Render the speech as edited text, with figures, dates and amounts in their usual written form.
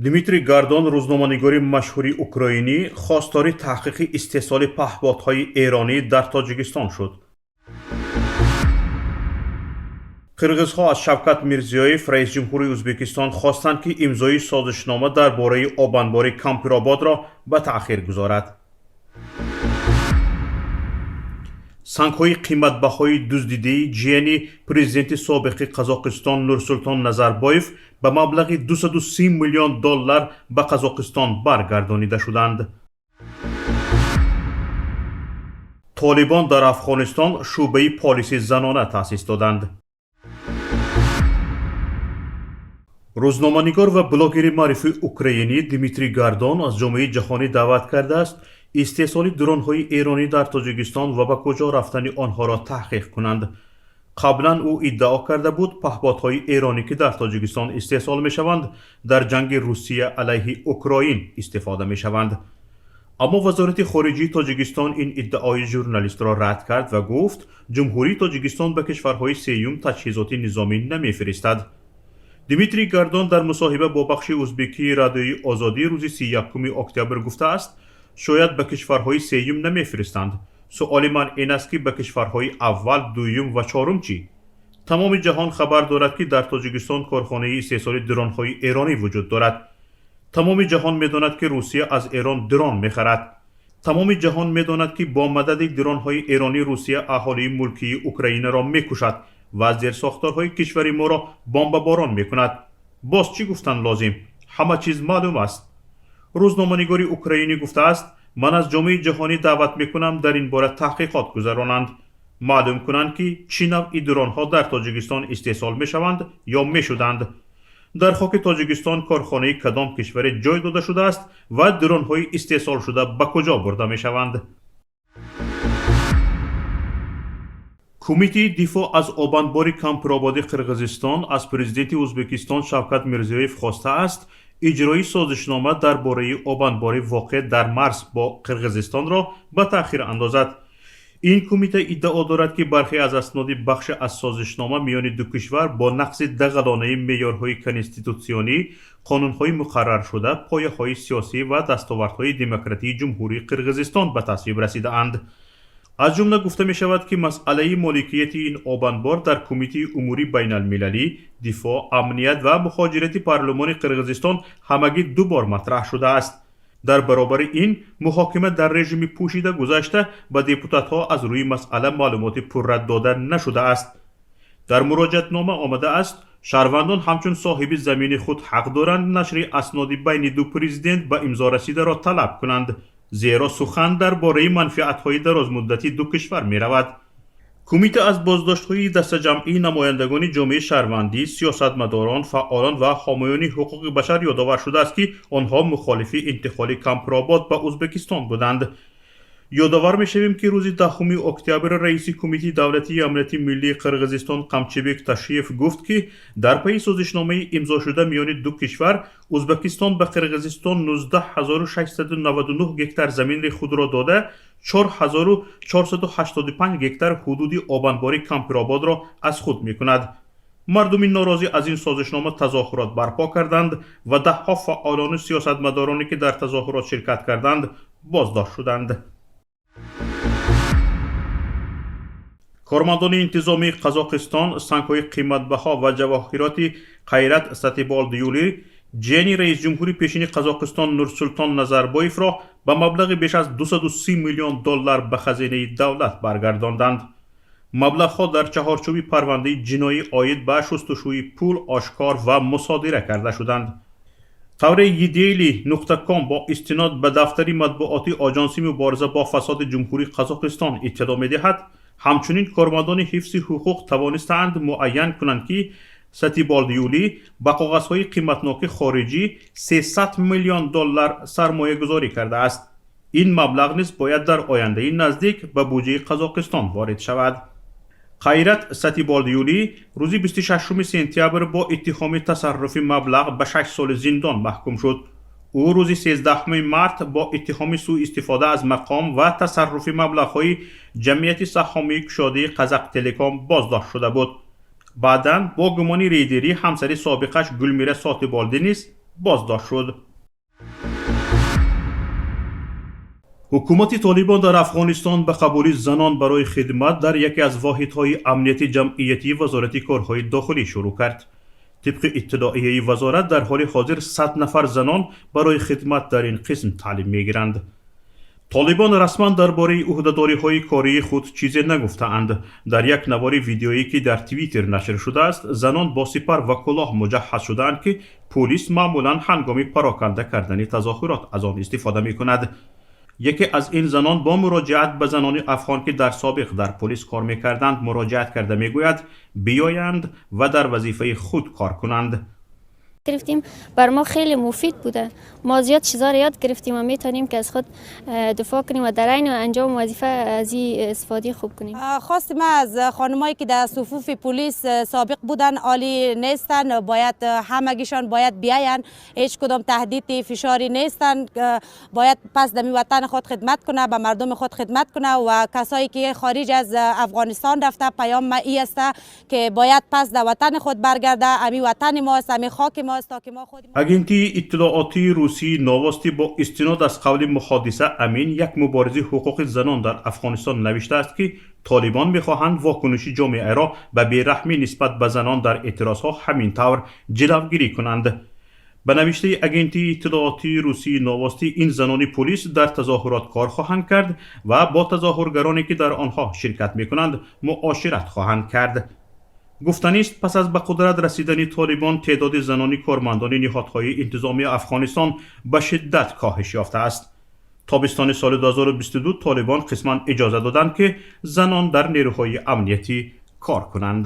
Дмитрий Гордон, рӯзноманигори машҳури украинӣ, хостори таҳқиқи истеҳсоли паҳбодҳои эронӣ дар Тоҷикистон шуд. Қирғизҳо аз Шавкат Мирзиёев, раисҷумҳури Ӯзбекистон, хостанд, ки имзои созишнома дар бораи обанбори Кампирободро ба таъхир гузорад. Сангҳои қиматбаҳои дуздидаи ҷияни президенти собиқи Қазоқистон Нурсултон Назарбоев ба маблағи 230 миллион доллар ба Қазоқистон баргардонида шуданд. Толибон дар Афғонистон шӯъбаи полиси занона таъсис доданд. Рӯзноманигор ва блогери маъруфи украинӣ Дмитрий Гордон аз ҷомеаи ҷаҳонӣ даъват кардааст, истеҳсоли дронҳои эронӣ дар Тоҷикистон ва ба куҷо рафтани онҳоро таҳқиқ кунанд. Қаблан ӯ иддао карда буд, паҳбодҳои эронӣ, ки дар Тоҷикистон истеҳсол мешаванд, дар ҷанги Русия алайҳи Украин истифода мешаванд. Аммо Вазорати хориҷии Тоҷикистон ин иддаои журналистро рад кард ва гуфт, Ҷумҳурии Тоҷикистон ба кишварҳои сеюм таҷҳизоти низомӣ намефиристад. Дмитрий Гордон дар мусоҳиба бо бахши узбекии Радиои Озодӣ рӯзи 31 октябр гуфтааст, шояд ба кишварҳои сеюм намефиристанд. Суоли ман ин аст, ки ба кишварҳои аввал, дуюм ва чорум чӣ? Тамоми ҷаҳон хабар дорад, ки дар Тоҷикистон корхонаи истеҳсоли дронҳои эронӣ вуҷуд дорад. Тамоми ҷаҳон медонад, ки Русия аз Эрон дрон мехарад. Тамоми ҷаҳон медонад, ки бо мадади дронҳои эронӣ Русия аҳолии мулкии Украинаро мекушад ва зерсохторҳои кишвари моро бомбаборон мекунад. Боз чӣ гуфтан лозим? Ҳама чиз маълум аст. Рӯзноманигори украинӣ гуфтааст, ман аз ҷомеаи ҷаҳонӣ даъват мекунам, дар ин бора таҳқиқот гузаронанд, маълум кунанд, ки чӣ навъи дронҳо дар Тоҷикистон истеҳсол мешаванд ё мешуданд, дар хоки Тоҷикистон корхонаи кадом кишваре ҷой дода шудааст ва дронҳои истеҳсолшуда ба куҷо бурда мешаванд. Кумитаи дифоъ аз обанбори Кампирободи Қирғизистон аз президенти Ӯзбекистон Шавкат Мирзиёев хостааст, иҷрои созишнома дар бораи обанбори воқеъ дар марз бо Қирғизистонро ба таъхир андозад. Ин кумита иддао дорад, ки бархе аз асноди бахши аз созишнома миёни ду кишвар бо нақзи дағалонаи меъёрҳои конститутсионӣ, қонунҳои муқарраршуда, пояҳои сиёсӣ ва дастовардҳои демократии Ҷумҳурии Қирғизистон ба тасвиб расидаанд. Аз ҷумла гуфта мешавад, ки масъалаи моликияти ин обанбор дар Кумитаи умури байналмилалӣ, дифоъ, амният ва мухоҷирати парлумони Қирғизистон ҳамагӣ ду бор матраҳ шудааст. Дар баробари ин муҳокима дар режими пӯшида гузашта, ба депутатҳо аз рӯи масъала маълумоти пурра дода нашудааст. Дар муроҷиатнома омадааст, шаҳрвандон ҳамчун соҳиби замини худ ҳақ доранд нашри асноди байни ду президент ба имзо расидаро талаб кунанд, зеро сухан дар бораи манфиатҳои дарозмуддати ду кишвар меравад. Кумита аз боздоштҳои дастаҷамъии намояндагони ҷомеаи шаҳрвандӣ, сиёсатмадорон, фаъолон ва ҳомиёни ҳуқуқи башар ёдовар шудааст, ки онҳо мухолифи интиқоли Кампиробод ба Ӯзбекистон буданд. Ёдовар мешавем, ки рӯзи 10 октябр раиси Кумитаи давлатии амнияти миллии Қирғизистон Қамчибек Ташиев гуфт, ки дар пайи созишномаи имзошуда миёни ду кишвар Ӯзбекистон ба Қирғизистон 19 699 гектар заминри худро дода, 4485 гектар ҳудуди обанбори Кампирободро аз худ мекунад. Мардуми норозӣ аз ин созишнома тазоҳурот барпо карданд ва даҳҳо фаъолону сиёсатмадороне, ки дар тазоҳурот ширкат карданд, боздошт шуданд. Кормандони интизомии Қазоқистон сангҳои қиматбаҳо ва ҷавоҳироти Қайрат Сатиболдиюли, ҷияни раисҷумҳури пешини Қазоқистон Нурсултон Назарбоевро, ба маблағи беш аз 230 миллион доллар ба хазинаи давлат баргардонданд. Маблағҳо дар чаҳорчӯби парвандаи ҷиноӣ оид ба шустушӯи пул ошкор ва мусодира карда шуданд. Тавре Едели нуқта ком бо истинод ба дафтари матбуоти Оҷонси мубориза бо фасоди Ҷумҳурии Қазоқистон иттилоъ медиҳад, ҳамчунин кормандони ҳифзи ҳуқуқ тавонистаанд муайян кунанд, ки Сатиболдиюлӣ ба коғазҳои қиматноки хориҷӣ 300 миллион доллар сармоягузорӣ кардааст. Ин маблағ низ бояд дар ояндаи наздик ба буҷаи Қазоқистон ворид шавад. Қайрат Сатиболдиюлӣ рӯзи 26 сентябр бо иттиҳоми тасарруфи маблағ ба 6 соли зиндон маҳкум шуд. Ӯ рӯзи 13 март бо иттиҳоми сӯистифода аз мақом ва тасарруфи маблағҳои ҷамъияти саҳомии кушодаи Қазақтелеком боздошт шуда буд. Баъдан бо гумони рейдерӣ ҳамсари собиқаш Гулмира Сотиболдӣ низ Боздошт шуд. Ҳукумати Толибон дар Афғонистон ба қабули занон барои хидмат дар яке аз воҳидҳои амнияти ҷамъиятии Вазорати корҳои дохилӣ шурӯъ кард. Тибқи иттилоияи вазорат, дар ҳоли ҳозир 100 нафар занон барои хидмат дар ин қисм таълим мегиранд. Толибон расман дар бораи ӯҳдадориҳои кории худ чизе нагуфтаанд. Дар як навори видеоӣ, ки дар Твиттер нашр шудааст, занон бо сипар ва кулоҳ муҷаҳҳаз шудаанд, ки пулис маъмулан ҳангоми пароканда кардани тазоҳурот аз он истифода мекунад. Яке аз ин занон бо муроҷиат ба занони афғон, ки дар собиқ дар полис кор мекарданд, муроҷиат карда мегӯяд, биёянд ва дар вазифаи худ кор кунанд. Гирифтем, бар мо хеле муфид буда. Мо зиёд чиза ро ёд гирифтем ва метавонем, ки аз худ дифоъ кунем ва дар عین انجام وظیفه از این استفاده خوب کنیم. خواست ما از خانمایی که در صفوف پلیس سابق بودن، حالی نیستن، باید همگیشان باید بیاین. هیچ کدام تهدید فشاری نیستن. باید پس دمی وطن خود خدمت کنه، به مردم خود خدمت کنه و کسایی که خارج از افغانستان رفته، پیام ما ای است که باید پس در وطن خود برگرده. امی وطن ماست، امی خاک ماست تا که ما خود Агентии иттилоотии русии «Новости» бо истинод аз қавли Муҳодиса Амин, як муборизи ҳуқуқи занон дар Афғонистон, навиштааст, ки толибон мехоҳанд вокуниши ҷомеаро ба бераҳмӣ нисбат ба занон дар эътирозҳо ҳамин тавр ҷилавгирӣ кунанд. Ба навиштаи агентии иттилоотии русии «Новости», ин занони пулис дар тазоҳурот кор хоҳанд кард ва бо тазоҳургароне, ки дар онҳо ширкат мекунанд, муошират хоҳанд кард. Гуфтанист, пас аз ба қудрат расидани Толибон теъдоди занони кормандони ниҳодҳои интизомии Афғонистон ба шиддат коҳиш ёфтааст. Тобистони соли 2022 толибон қисман иҷоза доданд, ки занон дар нерӯҳои амниятӣ кор кунанд.